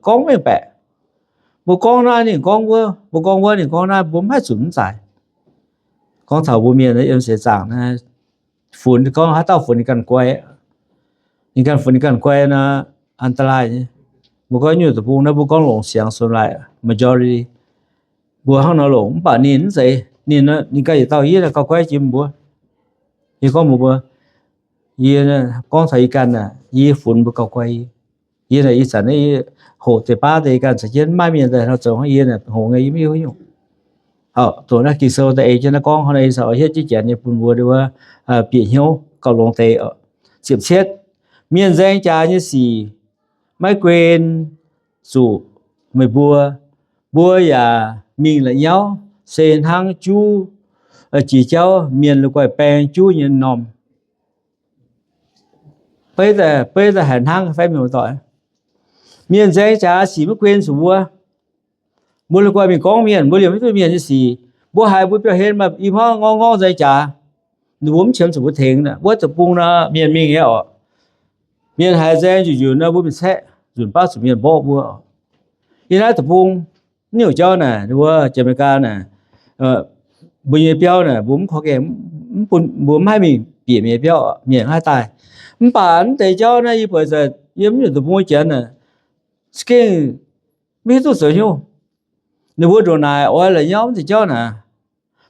gorngv mengh baeqc. Mbuo gorngv naaiv ninh gorngv wuov, mbuo gorngv wuov ninh gorngv naaiv, mbuo mv haih zunc mv zaaix. Gorngv taux mbuo mienh yiem seix zaangc naaiv, funx gorngv haaix dauh funx ninh ganh guai, ninh ganh funx ninh ganh guai nor, อันตราย nyei. Mbuo gorngv nyungc deic-bung naaiv mbuo gorngv longc siangx sou laaic majority, mbuo hnangv nor longc mv baac ninh mv zeiz, ninh, ninh ganh yietc dauh yie gauh guai jiex mbuo. Yie gorngv mbuox mbuo, yie gorngv taux yie ganh aah, yie funx mbuo gauh guai. Yie naaic ih zanc hoqc deix baav deix ganh caux jienv maiv maaih mienh daaih hnangv zoux hnangv yie naaic hoqc nyei, yie mv hiuv nyungc. Doqc naaiv Ging-Sou daaih ei jienv naaiv gorngv hnangv naaiv, yie caux hietv jienv janx nyei bun mbuo wuov bieqc hnyouv gauh longx deix. Ziepc cietv, mienh nzaeng jaax nyei sic maiv guen zuqc meih mbuo, mbuo yaac mingh la'nyauv se hnangv juv jiex jauv mienh la'guaih baeng juv nyei m'normh. Beiv daaih haiz hnangv fai mienh doic, mienh nzaeng jaax sic maiv guen zuqc mbuo. Mbuo la'guaih mingh gorngv mienh, mbuo liemh maiv duqv mienh nyei sic. Mbuo haiz mbuo biauv-hlen maaih i hmuangv ngorngv ngorngv nzaeng jaax, ninh mbuo mv qiemx zuqc mbuo tengx. Wuov deic-bung nor mienh mingh nyei oc. Mienh haiz nzaeng njiec njiec nor mbuo mingh caeqv, nzunc baav zuqc mienh mborqv mbuo. Yie naaiv deic-bung, nyungc jauv naaic, wuov Janx-Meigaa naaic, mbuo nyei biauv naaic, mbuo mv korv gaengh, mbuo mv haih mingh bieqc mienh nyei biauv, mienh haih daaih. Mv baac mv deix jauv naaiv yie buatc yiem nyungc deic-bung wuov janx naaic, za'gengh mv hiuv duqv zoux hnyouv. Ninh mbuo ndongc naaic oix la'nyauv mv deix jauv naaic.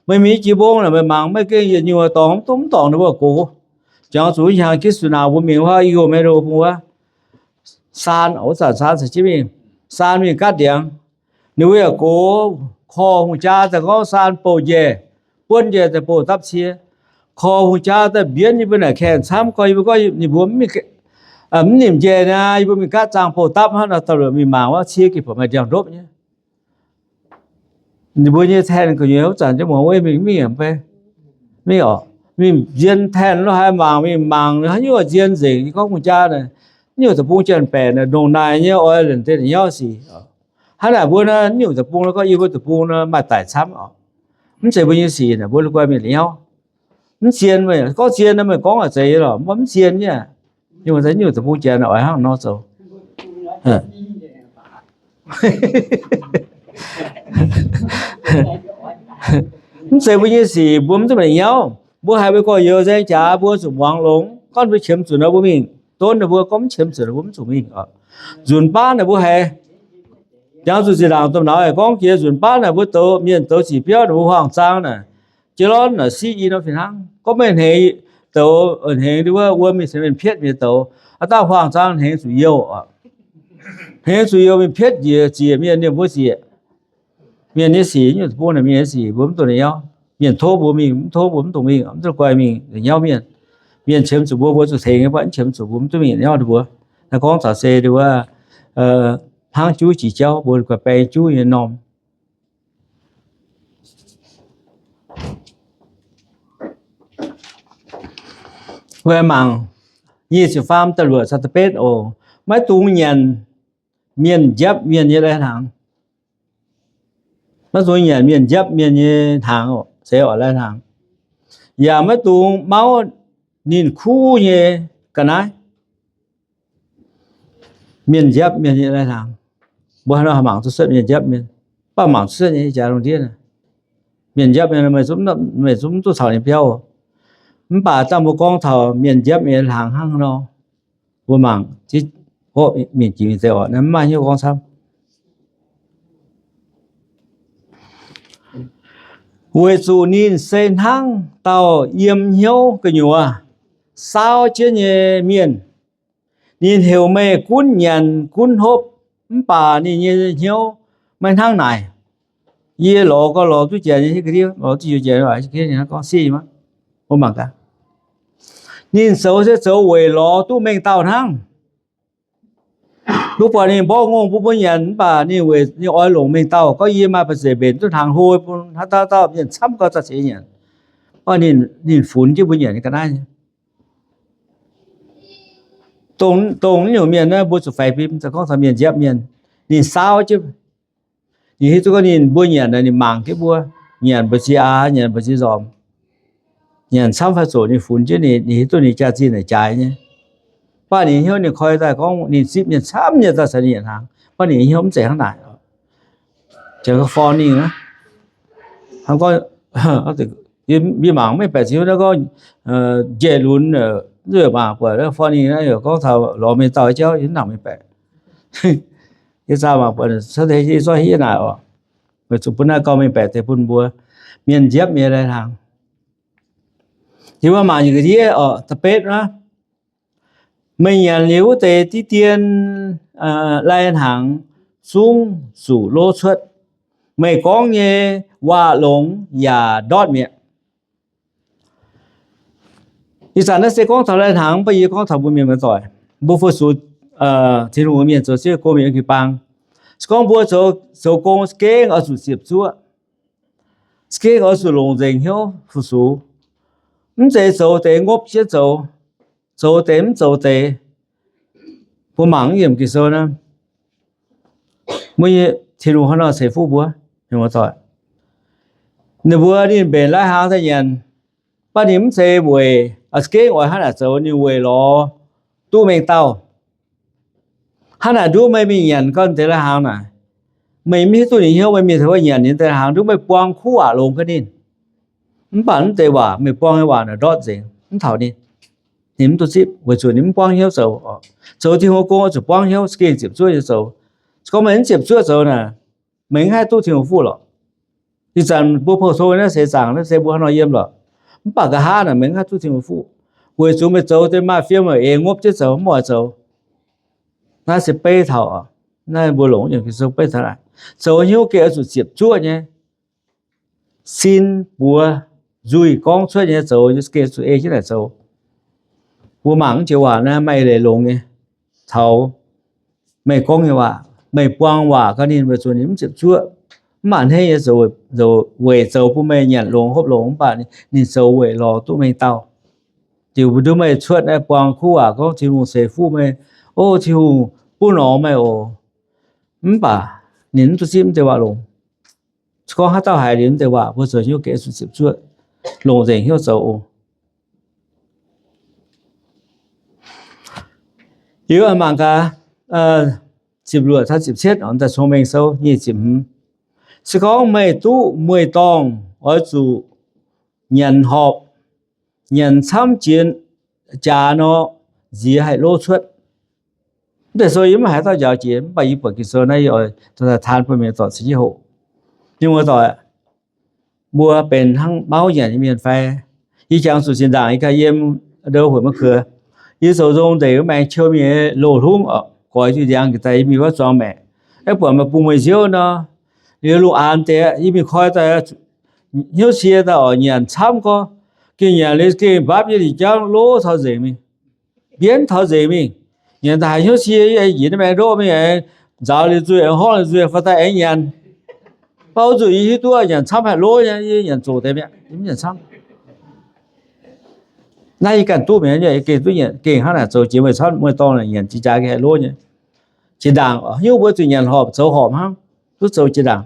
Meih mingh jiex mbong naaic, meih mangc meih gengh yietc nyuoz dorngc mv duqv, mv dorngc ninh mbuo gox. Jangx zuqc hnyangx Kristu naanc mbuo mingh wuov Eagle Meadow bung wuov, saan, wuov zanc saan caux jienv mingh, saan mingh gaatv ndiangx. Ninh mbuo yaac gox, korv hungh jaa daaih gorngv saan bouh njaih, buonv njaih daaih bouh dapv cie. Korv hungh jaa daaih mbienv yie mbuo naaic kaengh camv, gorngv yie mbuo gorngv ninh mbuo mv nimc njaih naaic, yie mbuo mingh gaatv zaangh bouh dapv hnangv nor, da'luoqc mingh mangc wuov cie gengh buatc maaih ndiangx-ndopv nyei. Ninh mbuo nyei แท่น gu'nyuoz wuov zanc jienv muangx wuov mingh mingh fai mingh oc, mingh nzien แท่น lo haaix mangc, mingh mangc haaix nyungc nzien nzengc. Yie gorngv hungh jaa naaic, nyungc deic-bung janx-baeqc naaic ndongc naaic nyei oix la'nyauv sic. Hnangv naaic mbuo naaiv nyungc deic-bung nor, gorngv yie mbuo deic-bung nor maaih daic camv oc. Mv zeiz mbuo nyei sic naaic mbuo la'guaih mingh la'nyauv. Mv zien meih gorngv zien nor, meih gorngv aac zeiz nyei lorqc, mv zien nyei. Nyungc deic-bung janx oix hnangv nor zoux. Mv zeiz mbuo nyei sic mbuo mv duqv mingh la'nyauv. Mbuo haiz mbuo gorx-youz nzaeng jaax mbuo zuqc muangx longx. Gorngv mbuo qiemx zuqc nor mbuo mingh, donv ninh mbuo gorngv mv qiemx zuqc nor mbuo mv zuqc mingh. Nzunc baav naaic mbuo haiz jangx zuqc zinh ndaangc domh nauz gorngv jiex, nzunc baav naaic mbuo douz, mienh douz ziqc biauv naaic mbuo huaang-zaang naaic, jiex lorqc naaic siqv i nor fih hnangv. Gorngv meih hnengx douz, hnengx wuov wuom mingh cingx mienh pietv mienh douz, aa dangh huaang-zaang hnengx zuqc youh. Hnengx zuqc youh mingh pietv njiec ziec mienh, ninh mbuo ziec. Mienh nyei sic, nyungc deic-bung naaic mienh nyei sic mbuo mv dungx la'nyauv. Mienh tov mbuo mingh, mv tov mbuo mv dungx mingh, mv dungx guai mingh la'nyauv mienh. Mienh qiemx zuqc mbuo, mbuo zuqc tengx nyei, mv baac mv qiemx zuqc mbuo mv duqv mingh la'nyauv ninh mbuo. Naaiv gorngv taux se ndie wuov, hnangv juv jiex jauv, mbuo guaih baeng juv nyei m'normh. Mbuo mangc nyic ziepc faam da'luoqc caux da'betv oc. Maiv dungx nyanc mienh njapv mienh nyei lai-hnaangx. Maiv dungx nyanc mienh njapv mienh nyei hnaangx, se oc, lai-hnaangx. Yaac maiv dungx mauv ninh kuv nyei ga'naaiv. Mienh njapv mienh nyei lai-hnaangx. Mbuo haaix nor haih mangc duqv cuotv mienh njapv mienh? Mv baac mangc cuotv nyei, jaax lungh ndiev naaic. Mienh njapv mienh, meih zungv mv duqv caux ninh biauv. Mv baac dangh mbuo gorngv taux mienh njapv mienh nyei hnaangx hnangv nor, mbuo mangc, mienh jiex mingh deix oc, naaiv mv maaih hnyouv gorngv camv. Weic zuqc ninh se hnangv dauh yiem hnyouv gu'nyuoz saauv jienv nyei mienh. Ninh heuc meih gunv nyanc gunv hopv, mv baac ninh nyei hnyouv maiv hnangv naaic. Yie lorz gorx lorz duqv janx nyei hiuv ga'ndiev, lorz duqv janx gorngv sic maiv, mbuo mangc gaax. Ninh zoux se zoux weic lorz duqv mengh dauh hnangv. Mbuo buatc ninh mborqv ngongh bun mbuo nyanc, mv baac ninh weic ninh oix longc mengh dauh, gorngv yie maaih ba'zeic mbenc duqv hnaangx hlo bun haaix dauh dauh mienh camv gau za'eix nyanc. Ninh funx jienv mbuo nyanc nyei ga'naaiv nyei. Dongh, dongh nyungc mienh naaiv mbuo zuqc faix fim, gorngv taux mienh njapv mienh, ninh saauv jienv. Ninh hiuv duqv gorngv ninh mbuo nyanc naaic ninh mangc jienv mbuo, nyanc mbu'ziex aax, nyanc mbu'ziex nzormc, nyanc camv fai zoqc ninh funx jienv ninh, ninh hiuv duqv ninh jaax-zinh naaic jaaix nyei. Mv baac ninh hnyouv ninh koi daaih gorngv ninh zipv mienh camv nyei daaih caux ninh nyanc hnaangx. Baav ninh hnyouv mv zeiz hnangv naaic. Jangx forn ninh aqv. Yie mangc maiv baeqc ziux naaiv gorngv njiec lunx, mv zuqc mangc buatc forn ninh naaiv, yaac gorngv taux lorz mienh dauh jauv, yie mv nangc mengh baeqc. Yie zaah mangc buatc cuotv deix yie zorqv hiuv naaic oc. Weic zuqc bun naaiv gauh mengh baeqc deix bun mbuo mienh njiepv nyei lai-hnaangx. Yie mbuo mangc nyei ga'ndiev oc, da'betv aqv. Meih nyanc liuz wuov deix diqv dien lai-hnaangx zungv zuqc lov cuotv. Meih gorngv nyei waac longx yaac ndortv mi'aqv. Ih zanc naaiv se gorngv taux lai-hnaangx, mv baac yie gorngv taux mbuo mienh muoz-doic, mbuo fu-sux Tin-Hungh mienh zoux sienx go mingh yiem jiu-baang. Se gorngv mbuo zoux, zoux gong za'gengh oix zuqc ziepc zuoqv, za'gengh oix zuqc longc nzengc hnyouv fu-sux. Mv zeiz zoux deix ngopv jienv zoux, zoux deix mv zoux deix. Mbuo mangc yiem Ging-Sou naaiv, mbuo nyei Tin-Hungh hnangv nor ceix fuqv mbuo, mienh muoz-doic. Ninh mbuo ninh mbenc lai-hnaangx daaih nyanc, mv baac ninh mv zeiz weic za'gengh oix hnangv naaic zoux, ninh weic lorz duqv mengh dauh. Hnangv naaic nduov meih mingh nyanc gau deix lai-hnaangx naaic, meih mv hiuv duqv ninh hnyouv, meih mingh taux wuov nyanc ninh deix lai-hnaangx, nduov meih buang kuv waac longx gaax ninh. Mv baac mv deix waac, meih buang nyei waac naaic ndortv nzengc, mv taux ninh. Ninh mv duqv zipv weic zuqc ninh mv buangv hnyouv zoux. Zoux Tin-Hungh gong oix zuqc buangv hnyouv, za'gengh ziepc zuoqv nyei zoux. Se gorngv meih mv ziepc zuoqv zoux naaic, meih mv haih duqv Tin-Hungh fuqv lorqc. Ih zanc mbuo pou-tong naaiv seix zaangc naaiv se mbuo hnangv nor yiem lorqc. Mv baac nqa'haav naaic meih mv haih duqv Tin-Hungh fuqv, weic zuqc meih zoux deix maaih fiem meih eix ngopv jienv zoux, mv oix zoux. Naaiv se beiv taux, naaiv mbuo longc Ging-Sou beiv taux naaic, zoux hnyouv gengh oix zuqc ziepc zuoqv nyei. Sin buoz nzuih gorngv cuotv nyei zoux, gengh zuqc ei jienv naaic zoux. Mbuo mangc mv jiex waac naaiv maaih leiz longx nyei. Taux meih gorngv nyei waac, meih buang waac gaax ninh weic zuqc ninh mv ziepc zuoqv, mv maaih hneiv nyei zoux, weic zoux bun meih nyanc longx hopv longx, mv baac ninh zoux weic lorz duqv mengh dauh. Diuc mbuo nduov meih cuotv naaiv buang kuv waac gorngv Tin-Hungh ceix fuqv meih, o Tin-Hungh bun norm meih oc. Mv baac ninh mv duqv zipv mv deix waac longx. Se gorngv haaix dauh haiz liuz mv deix waac, mbuo zoux hnyouv gengh zuqc ziepc zuoqv, longc nzengc hnyouv zoux oc. Liuz mangc gaax, ziepc luoqc caux ziepc cietv, daaih Cong-Mengh Sou nyic ziepc hmz. Se gorngv meih duqv mueiz-dorngh, oix zuqc nyanc horpc, nyanc camv jiex jaax nor, nziex haih lov cuotv. Mv deix sou yie mv haiz dauh njaaux jiex, mv baac yie buatc Ging-Sou naaiv yie oix taan bun mienh dorh ceix jienv hoqc. Mienh muoz-doic, mbuo benx hnangv mauv nyanc nyei mienh fai? Yie jangx zuqc zinh ndaangc yie ganh yiem Ndoh Huoqc Mouv Kuox, yie zoux nzong ndeic wuov maengx qiu mingh loz-hlungv oc, goix diuh ndiangx njiec daaih yie mingh wuov zuangx maeqc, aeqv, buatc maaih bung meih nziouv nor, liuz lungh aanx deix yie mingh koi daaih, hnyouv cie daaih oc, nyanc camv gorx, gengh nyanc liuz gengh mbapv yie nyei jangv lov taux nzengc mingh, mbienv taux nzengc mingh. Nyanc daaih haiz hnyouv cie, yie njiec naaiv maengx ndoqv mingh aengx nzaaux liuz nzuih, aengx horngv liuz nzuih, faaux daaih aengx nyanc. Mv baac oix zuqc yie hiuv duqv nyanc camv haih lov nyei, yie nyanc zoqc deix mi'aqv, yie mv nyanc camv. Naaiv yie ganh duqv mi'aqv, gengh duqv nyanc, gengh hnangv naaic zoux jiex mueiz-dorngh naaic nyanc jiex jaax gengh haih lov nyei. Zinh ndaangc hnyouv mbuo zuqc nyanc horpc zoux horpc hnangv, duqv zoux jiex ndaangc.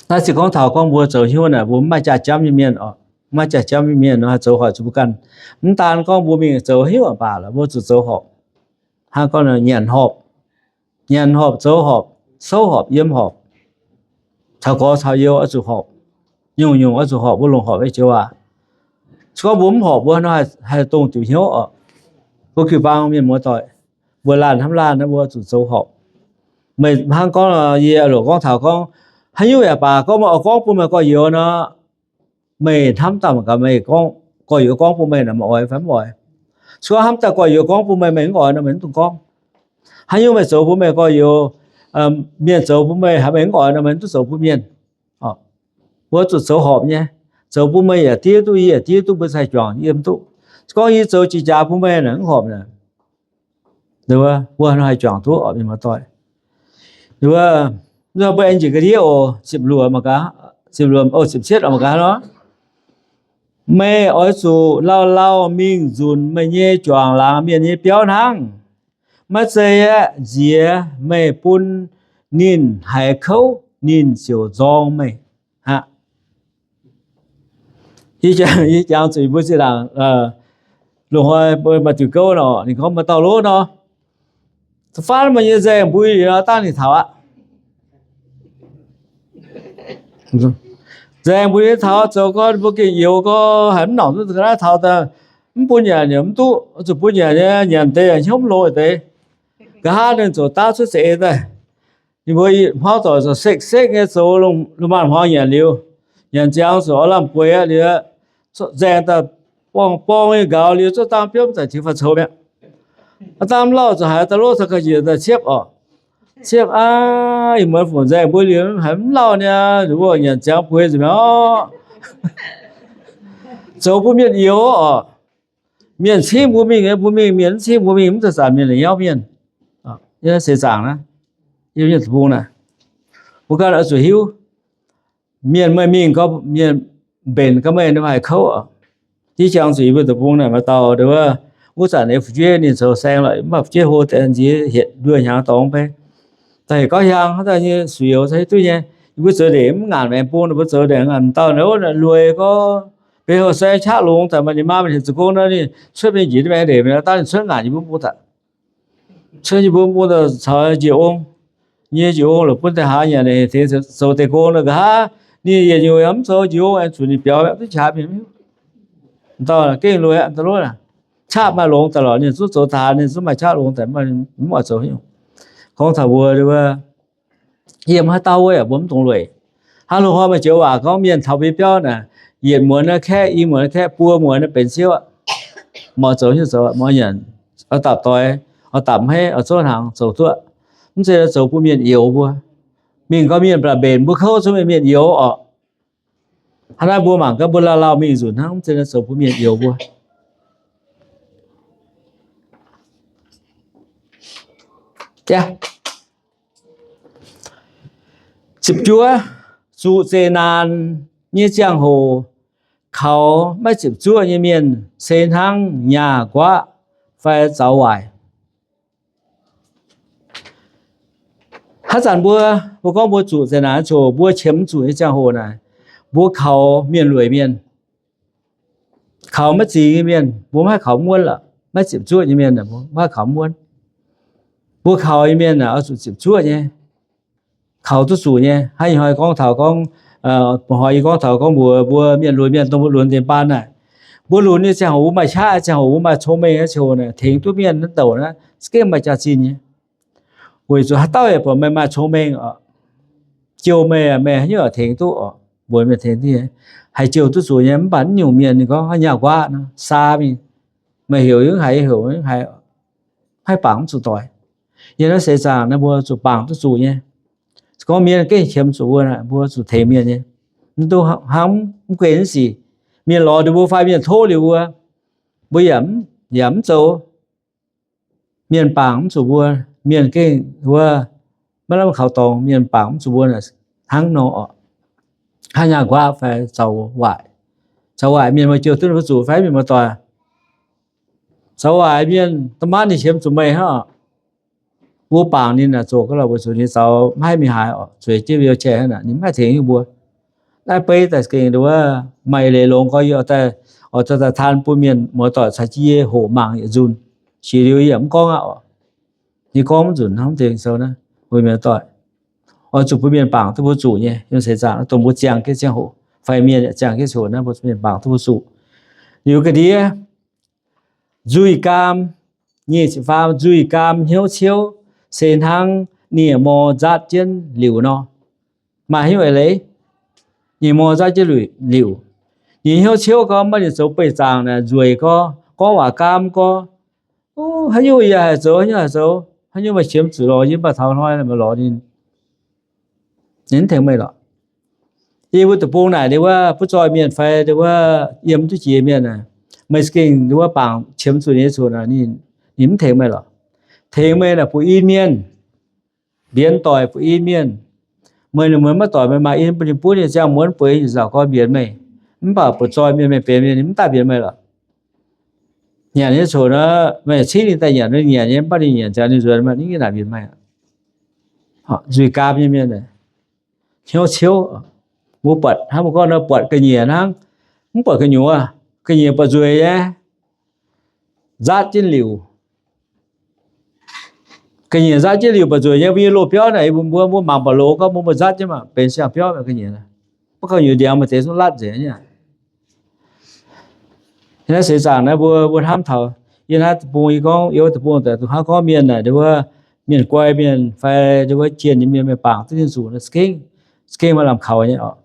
Naaiv se gorngv taux gorngv mbuo zoux hnyouv naaic, mbuo mv maaih jaax-jamv nyei mienh oc, mv maaih jaax-jamv nyei mienh nor, haih zoux horpc zuqc mbuo ganh. Mv daan gorngv mbuo mingh zoux hnyouv baac lorqc, mbuo zuqc zoux horpc. Hnangv gorngv nyanc horpc, nyanc horpc, zoux horpc, souv horpc, yiem horpc, taux gorx taux youz oix zuqc horpc. Nyungc-nyungc oix zuqc horpc, mbuo longc horpc nyei joux waac. Se gorngv mbuo mv horpc, mbuo nor haih dongh diuc hnyouv oc. Mbuo jiu-baang mienh muoz-doic, mbuo laanh hnamv laanh naaiv, mbuo zuqc zoux horpc. Meih hnangv gorngv, yie loc gorngv taux gorngv, haaix nyungc yaac baac, gorngv meih oix gorngv bun meih gorx-youz nor, meih hnamv daaih mangc gaax, meih gorngv, gorx-youz gorngv bun meih naaic, meih oix fai mv oix? Se gorngv hnamv daaih gorx-youz gorngv bun meih, meih mv oix nor, meih mv dungx gorngv. Haaix nyungc meih zoux bun meih gorx-youz, mienh zoux bun meih, haaix meih mv oix nor, meih mv dungx zoux bun mienh. Mbuo zuqc zoux horpc nyei. Zoux bun meih yaac diev duqv, yie yaac diev duqv, mbuo haih juangc yiem duqv. Se gorngv yie zoux jiex jaax bun meih naaic mv horpc naaic, mbuo haih juangc duqv oc, mienh muoz-doic. Mbuo aengx njiec ga'ndiev oc, ziepc luoqc, ziepc cietv oc, mangc gaax nor, meih oix zuqc lauh lauh mingh nzunc meih nyei juangc laangz mienh nyei biauv hnangv. Maiv zeiz aeqv, nziex meih bun ninh haiz kouv, ninh ziouc nzorng meih aqv. Yie jangx zuqc mbuo zinh ndaangc loz-hnoi mbuo maaih diuc gouv nor, ninh gorngv maaih dauh lov nor, Faanv meih nyei nzaeng mbui liuz nor dangh ninh taux aqv. Nzaeng mbui taux zoux gau, mbuo gengh youx gau, haiz mv nongc duqv ga'naaiv taux daaih, mv bun nyanc yaac mv duqv, zuqc bun nyanc nyei, nyanc deix yaac hnyouv mv longx deix. Nqa'haav ninh ziouc daav cuotv seix daaih. Ninh mbuo hnangv doic ziouc sekv-sekv nyei zoux lungh maanz-hmuangx nyanc liuz, nyanc ziangx ziouc oix lamh gueix aqv liuz, nzaeng daaih borngz-borngz nyei nqaaux liuz, zuov dangh biopv za'gengh faaux coux mi'aqv. Aav dangh mv lauh ziouc haiz daaih lov taux ga'nyiec daaih ciepv oc. Ciepv aqv, ih muonz fungc nzaeng mbuo liuz haiz mv lauh niaa, nyanc ziangx bueix nzengc mi'aqv. Zoux bun mienh youx oc. Mienh cingv mbuo mingh, mbuo mingh, mienh mv cingv mbuo mingh, mv zeiz zanc mienh la'nyauv mienh. Seix zaangc naaiv, yiem mienh deic-bung naaic, mbuo ganh oix zuqc hiuv. Mienh meih mingh, mienh mbenc ga'meih, ninh mbuo haih kouv oc. Jiex jangx zuqc yie mbuo deic-bung naaic maaih dauh, wuov zanc nyei fu'jueiv ninh zoux saeng lorqc, mv baac fu'jueiv hlo deix, nziex hietc nduoh hnyangx dorngx bei. Daaih heuc Gauv Hiaang hnangv daaih nyei suix youz caux hiuv duqv nyei. Yie mbuo zoux ndeic mv ngaanc maengx bung, ninh mbuo zoux ndeic ngaanc dauh, ninh lueic gorngv benx heuc sai qaqv longx daaih, maaih ninh maa mienh heuc zoux gong nor, ninh cuotv mingh njiec maengx ndeic mi'aqv, daav ninh cuotv ngaanc yie mbuo bung daaih. Cuotv yie mbuo bung daaih caux njiec ong, nyei njiec ong lorqc bun deix hlaax nyanc, tengx zoux deix gong nor, nqa'haav ninh yietc nyungc yaac mv zoux njiec ong, zuqc ninh biaux mv duqv qaqv mingh. Dauh gengh lueic aqv, dauh lov aqv. Qaqv maaih longx daaih lorqc, ninh zungv zoux daaih, ninh zungv maaih qaqv longx daaih, mv oix zoux haaix nyungc. Gorngv taux mbuo, yiem haaix dauh wuov yaac mbuo mv dungx lueic. Hnangv loz-hnoi maaih joux waac gorngv mienh taux biauv naaic, yietc muonz naaiv kaeqv, i muonz naaiv kaeqv, buo muonz naaiv benx siouv aqv. Mv oix zoux haaix nyungc zoux, mv oix nyanc, oix dapc doix, oix dapc hmeiv, oix zouv hnaangx zoux duqv. Mv zeiz zoux bun mienh youx mbuo. Mingh gau mienh baac mbenc mbuo, kouv zungv mienh youx oc. Hnangv naaiv mbuo mangc gaax, mbuo lauh lauh mingh nzunc hnangv, mv zeiz zoux bun mienh youx mbuo. Ziepc juov, zuqc zeqc naanc nyei ziangh hoc, kaux maiv ziepc zuoqv nyei mienh se hnangv nyaah nquaqv fai zaux waaic. Haaix zanc mbuo, mbuo gorngv mbuo zuqc zeqc naanc ziouc mbuo qiemx zuqc nyei ziangh hoc naaic, mbuo kaux mienh lueic mienh, kaux maiv zingx nyei mienh, mbuo maiv haih kaux mv wuonv lorqc. Maiv ziepc zuoqv nyei mienh, mbuo maiv haih kaux mv wuonv. Mbuo kaux nyei mienh oix zuqc ziepc zuoqv nyei, kaux duqv zuqc nyei. Hnangv ih hnoi gorngv taux gorngv, ih hnoi yie gorngv taux gorngv mbuox mbuo mienh lunx mienh, dongh mbuo lunx deix baan naaic, mbuo lunx nyei ziangh hoc mbuo maaih qaqv, ziangh hoc mbuo maaih cong-mengh nyei ziangh hoc naaic, tengx duqv mienh naaiv douc naaiv za'gengh maaih jaax-zinh nyei. Weic zuqc haaix dauh yaac buatc meih maaih cong-mengh oc. Jouh meih, meih haaix nyungc tengx duqv oc, mbuox meih tengx duqv nyei, haih jouh duqv zuqc nyei. Mv baac naaiv nyungc mienh ninh gorngv nyaah nquaqv nor, saa mingh, meih heuc yie mv haiz, yie heuc mv haiz, maiv bangc mv zuqc doic. Yiem naaiv seix zaangc naaiv mbuo zuqc bangc duqv zuqc nyei. Gorngv mienh gengh qiemx zuqc mbuo, mbuo zuqc tengx mienh nyei. Mv duqv hnangv mv guei naaiv sic, mienh lorz ninh mbuo fai mienh tov liuz mbuo, mbuo yaac mv zoux. Mienh bangc mv zuqc mbuo, mienh gengh wuov maiv lamh kaux dorngx, mienh bangc mv zuqc mbuo hnangv nor oc. Hnangv nyaah nquaqv fai zaux waaic. Zaux waaic mienh maaih jouh duqv ninh mbuo zuqc fai mienh muoz-doic? Zaux waaic mienh, da'maanv ninh qiemx zuqc meih hnangv oc. Mbuo bangc ninh naaic zoqc ga'lauh weic zuqc ninh zaux maiv haih mingh haaix oc, zueiz jienv wheelchair hnangv naaic, ninh maiv haih tengx yie mbuo. Naaiv beiv daaih gengh wuov maaih leiz longx gorx, yie oix daaih taan bun mienh muoz-doic caux jienv yie hoqc mangc yietc nzunc. Qiex liuz yie yaac mv gorngv aqv oc. Yie gorngv mv nzunc hnangv deix sou naaiv, mbuo mienh doic, oix zuqc bun mienh bangc duqv mbuo zuqc nyei. Yiem seix zaangc dongh mbuo ziangh jienv ziangh hoc fai mienh yaac ziangh jienv ziangh hoc naaiv, mbuo mienh bangc duqv mbuo zuqc. Liuz ga'ndiev, nzuih gaam, nyic ziepc faam, nzuih gaam hnyouv ciouv se hnangv nie-mor nzaatv jienv liuc nor. Maaih hnyouv eix leiz, nie-mor nzaatv jienv liuc. Ninh hnyouv ciouv gorngv maiv, ninh zoux beih zaangc naaic nzueic gorx, gorngv waac gaam gorx, haaix nyungc yie haih zoux, haaix nyungc haih zoux, haaix nyungc maaih qiemx zuqc lorz yie, mv baac taux hnoi maaih lorz ninh, ninh mv tengx meih lorqc. Yie mbuo deic-bung naaic, wuov butv zoih mienh fai wuov yiem duqv jiex mienh, meih za'gengh wuov bangc qiemx zuqc nyei zuqc, ninh mv tengx meih lorqc. Tengx meih naaic butv-in mienh, mbienx doic butv-in mienh. Meih ninh muonz maiv doic, meih maaih in bun ninh, butv ninh ziangh muonz bueix, ninh nzauc gorn mbienx meih. Mv baac butv zoih mienh, meih benx mienh, ninh mv daaih mbienx meih lorqc. Nyanc nyei coc nor, meih cingv ninh daaih nyanc, ninh nyanc nyei, mv baac ninh nyanc ziangx ninh nzuonx, ninh mv naaic mbienx meih. Nzuih gaam nyei mienh, hnyouv ciouv. Mbuo buatc hnangv mbuo gorngv nor, buatc ga'nyiec hnangv, mv buatc gu'nyuoz. Ga'nyiec buatc nzueic nyei, nzaatv jienv liuc. Ga'nyiec nzatv jienv liuz ba'nzuoqc nyei, mbuo nyei loz-biauv naaic, mbuo, mbuo mangc ba'loz gorngv mbuo, mbuo nzatv jienv maah, benx siang-biauv ga'nyiec. Mv gorngv nyungc ndiangx maaih deix zungv latv nzengc nyei. Naaiv seix zaangc naaiv mbuo, mbuo hnamv taux yie naaiv deic-bung, yie gorngv yie wuov deic-bung daaih, dongh hnangv gorngv mienh naaic, nduov wuov mienh guai mienh fai nduov wuov jien nyei mienh, mienh bangc duqv Tin-Hungh naaiv, za'gengh, za'gengh maaih lamh kaux nyei oc.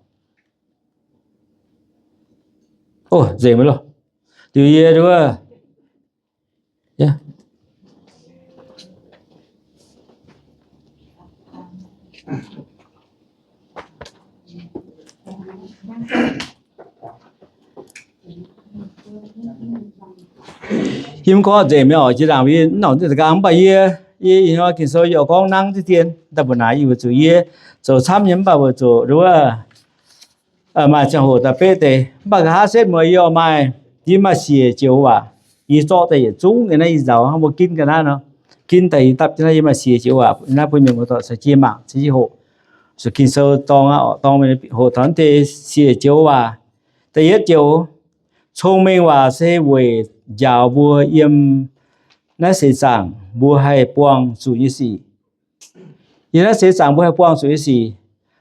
O, nzengc mi'aqv loh. Liuz yie nduov wuov, yie mv gorngv nzengc mi'aqv oc, jiex ndaangc yie mv nongc deix da'gang, mv baac yie, yie ih hnoi Ging-Sou yie oix gorngv nangv diqv dien, daaih mbuo naaic yie weic zuqc yie zoux camv nyei, mv baac weic zuqc nduov maaih ziangh hoc daaih beqv deix. Mv baac nqa'haav setv mueiz yie oix maaih, yie maaih siec joux waac. Yie zorqv daaih yietc zungv nyei naaiv, yie nzaaux hnangv mbuo ginv ga'naaiv nor, ginv daaih yie dapv jienv naaiv, yie maaih siec joux waac naaiv bun mienh muoz-doic caux jienv mangc caux jienv hoqc. Zuqc Ging-Sou dorng aqv, dorng hoqc taux naaiv deix siec joux waac. Da'yietv joux, cong-mengh waac se weic njaaux mbuo yiem naaiv seix zaangc mbuo haih buangh zuqc nyei sic. Yiem naaiv seix zaangc mbuo haih buangh zuqc nyei sic.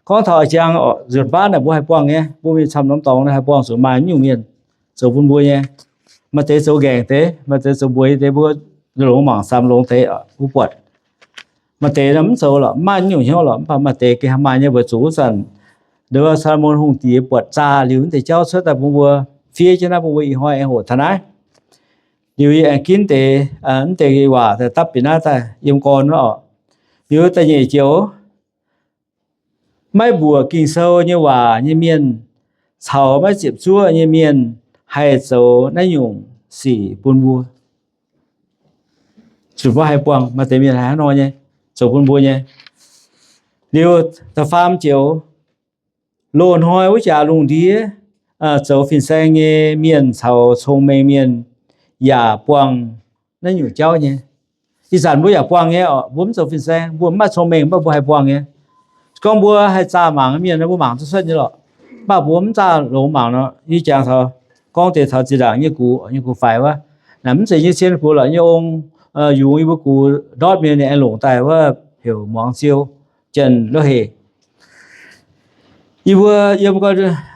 Gorngv taux jangx nzunc baav naaic mbuo haih buangh nyei, mbuo mingh camv norm dorngx naaic haih buangh zuqc maaih nyungc mienh zoux bun mbuo nyei. Maaih deix zoux nqaengc deix, maaih deix zoux mbueiz deix, mbuo longx mangc samx longx deix, mbuo buatc. Maaih deix mv zoux lorqc, mv maaih nyungc hnyouv lorqc, mv baac maaih deix gengh maaih nyei, weic zuqc wuov zanc nduov Saa^lo^morn Hungh Diex buatc zaah liuz naaiv deix jauv cuotv daaih bun mbuo fiev jienv naaiv, bun mbuo ih hnoi aengx hoqc taux naaiv. Liuz yie aengx ginv deix, mv deix waac daaih dapv bieqc naaiv daaih yiem gorn wuov oc. Liuz da'nyeic joux, maiv mbuoqc Ging-Sou nyei waac nyei mienh caux maiv ziepc zuoqv nyei mienh haih zoux naaiv nyungc sic bun mbuo. Zuqc mbuo haih buangh, maaih deix mienh haih hnangv nor nyei zoux bun mbuo nyei. Liuz da'faam joux, loz-hnoi wuov jaax lungh ndiev zoux fin-saeng nyei mienh caux cong-mengh mienh yaac buangh naaiv nyungc jauv nyei. Ih zanc mbuo yaac buangh nyei oc. Mbuo mv zoux fin-saeng, mbuo mv maaih cong-mengh, mv baac mbuo haih buangh nyei. Gorngv mbuo haih zaah mangc mienh, mbuo mangc duqv cuotv nyei lorqc. Mv baac mbuo mv zaah longx mangc nor, yie jangx taux, gorngv deix taux zinh ndaangc nyei gux, nyei gux faix wuov, naaic mv zeiz nyei cien gux lorqc, nyei ong yungz yie mbuo gux ndortv mingh, ninh aengx longc daaih wuov heuc muangx ziou, janx-luoqc hec. Yie mbuo yiem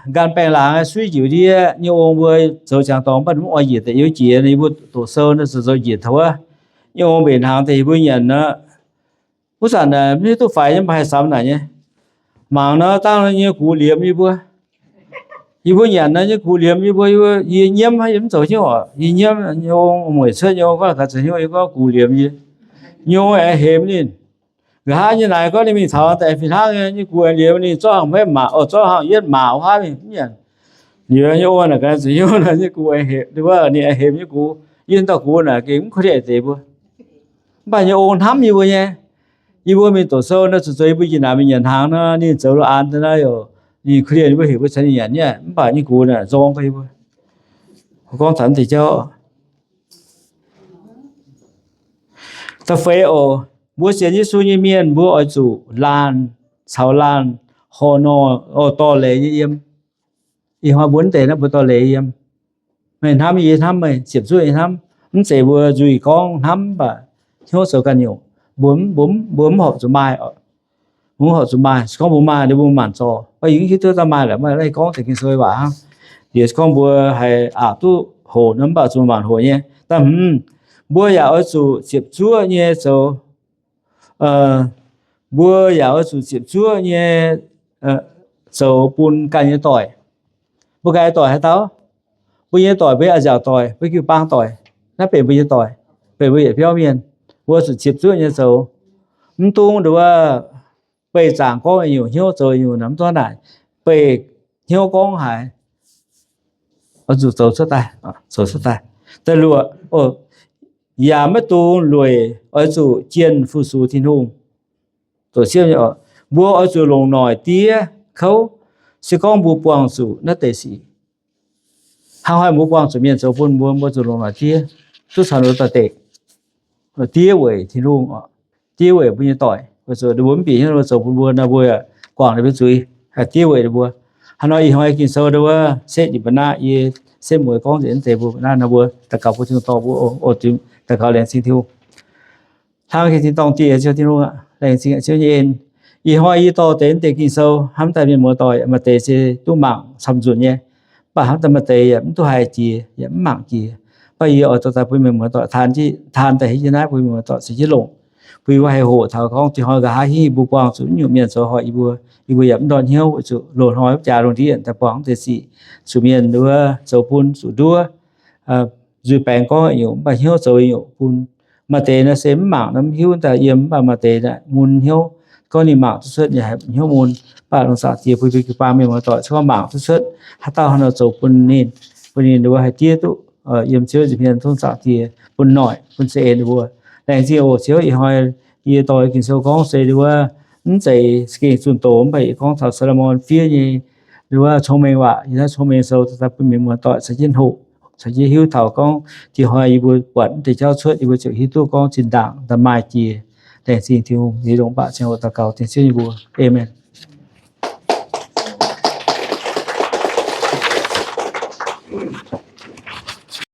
nqan baengh laangz suiv njiec ndiev, nyei ong mbuo zoux ziangx dorngx, mv baac mv oix njiec deix, yie mbuo jiex, yie mbuo doqc sou nor zoux njiec taux wuov, nyei ong mbenc hnaangx deix, yie mbuo nyanc nor, wuov zanc mv hiuv duqv faix nyei, mv baac haih samx naaic nyei. Mangc nor, dangh nyei gux liemx yie mbuo. Yie mbuo nyanc nor, nyei gux liemx yie mbuo, yie nyiemv, yie mv zoux hnyouv oc. Yie nyiemv, nyei ong mueic cuotv, nyei ong gorngv gaax zoux hnyouv, yie gorngv gux liemx yie. Nyei ong aengx hemx ninh. Nqa'haav nyei naaic gorngv ninh mingh taux daaih fih hnangv nyei, nyei gux aengx liemx ninh, zorqv hangc maiv maac, zorqv hangc yietv maac wuov haav mingh, mv nyanc. Liuz nyei ong naaic gaax zoux hnyouv nor, nyei gux aengx hemx, ninh aengx hemx nyei gux. Yie dauh gux naaic gengh mv korv-lienh deix mbuo. Mv baac nyei ong hnamv yie mbuo nyei. Yie mbuo mingh doqc sou nor, zuqc zoux yie mbuo njiec naaic mingh nyanc hnaangx nor, ninh zoux lo aan deix nor, ninh korv-lienh yie mbuo, heuc mbuo caux ninh nyanc nyei. Mv baac nyei gux naaic nzorng gorx yie mbuo. Gorngv taux deix jauv, da'feix oc, mbuo sienx Yesu nyei mienh mbuo oix zuqc laanh caux laanh horh nor, dorh leiz nyei yiem. Ih hnoi mbuo mv deix naaiv mbuo dorh leiz yiem. Meih hnamv yie hnamv meih, ziepc zuoqv yie hnamv. Mv zeiz mbuo nzuih gorngv hnamv mv baac hnyouv zoux ganh nyungc. Mbuo, mbuo mv horpc zuqc maaih. Mbuo mv horpc zuqc maaih. Se gorngv mbuo maaih, mbuo maanc zorc, mv baac yie hiuv duqv daaih maaih lorqc, mv baac gorngv taux Ging-Sou waac hnangv. Liuz se gorngv mbuo haih aqc duqv hoqc nor, mv baac zuqc maanc hoqc nyei. Da'hmz, mbuo yaac oix zuqc ziepc zuoqv nyei zoux, mbuo yaac oix zuqc ziepc zuoqv nyei zoux bun ganh nyei doic. Mbuo ganh nyei doic haaix dauh? Mbuo nyei doic, mbuo nyei a'nziaauc doic, mbuo jiu-baang doic, naaiv benx mbuo nyei doic, benx mbuo yietc biauv mienh. Mbuo zuqc ziepc zuoqv nyei zoux. Mv dungx nduov beih zaangc gorngv nyungc, hnyouv zoux nyungc, mv dungx naaic. Beih hnyouv gorngv haaix, oix zuqc zoux cuotv daaih, zoux cuotv daaih. Da'luoqc, yaac maiv dungx lueic oix zuqc jienh fu-sux Tin-Hungh. Mbuo oix zuqc longc noic diev kouv, se gorngv mbuo buangh zuqc naaiv deix sic. Hnangv haaix mbuo buangh zuqc mienh zoux bun mbuo, mbuo zuqc longc noic diev, duqv caux ninh mbuo doix-dekc. Diev weic Tin-Hungh, diev weic mbuo nyei doic, weic zuqc ninh mbuo mv bieqc hnyouv, ninh mbuo zoux bun mbuo nor, mbuo yaac guangc ninh mbuo zuiz, haih diev weic ninh mbuo. Hnangv nor ih hnoi Ging-Sou nduov setv nyei mbuo naaiv, yie setv mueiz gorngv nzengc naaiv deix mbuo naaiv nor, mbuo daux gaux bun Tin-Hungh dorh mbuo, daux gaux laengz zingh Tin-Hungh. Hnangv yie tin-dorngh Diex, Ziouv Tin-Hungh, laengz zingh Ziouv nyei en. Ih hnoi yie dorh deix naaiv deix Ging-Sou, hnamv daaih mienh muoz-doic maaih deix se duqv mangc camv nzunc nyei, mv baac hnamv daaih maaih deix yaac mv duqv haih jiex, yaac mv mangc jiex. Mv baac yie oix dorh daaih bun mienh muoz-doic taan, taan daaih hei jienv naaiv bun mienh muoz-doic caux jienv longc, bun yie mbuo haih hoqc taux gorngv dinh hnoi nqa'haav hingv yie mbuo buangh zuqc nyungc mienh zoux horpc yie mbuo, yie mbuo yaac mv ndortv hnyouv weic zuqc loz-hnoi wuov jaax lungh ndiev daaih buangh mv deix sic, zuqc mienh nduov zoux bun zuqc nduov, nzuih baengx gorngv nyungc mv baac hnyouv zoux nyungc bun. Maaih deix naaiv se mv mangc nor mv hiuv daaih yiem, mv baac maaih deix naaic mun hnyouv, gorngv ninh mangc duqv cuotv yaac hnyouv mun. Mv baac longc Zaangc Diex bun yie mbuo jiu-baang mienh muoz-doic cuotv gorngv mangc duqv cuotv haaix dauh haaix nor zoux bun ninh, bun ninh nduov haih diev duqv yiem Ziouv nza'hmien, tov Zaangc Diex bun noic bun za'eix ninh mbuo. Laengz zingh oc Ziouv. Ih hnoi yie dorh Ging-Sou gorngv se nduov mv zeiz za'gengh zunh doz, mv baac yie gorngv taux Saa^lo^morn fiev nyei nduov cong-mengh waac. Yie naaiv cong-mengh sou daaih bun mienh muoz-doic caux jienv hoqc, caux jienv hiuv taux gorngv dinh hnoi yie mbuo buatc mv deix jauv cuotv, yie mbuo ziouc hiuv duqv gorngv zinh ndaangc daaih maaih jiex. Laengz zingh Tin-Hungh. Yie longc baac ziangh hoc daux gaux dengv Ziouv nyei mbuox. Aamen.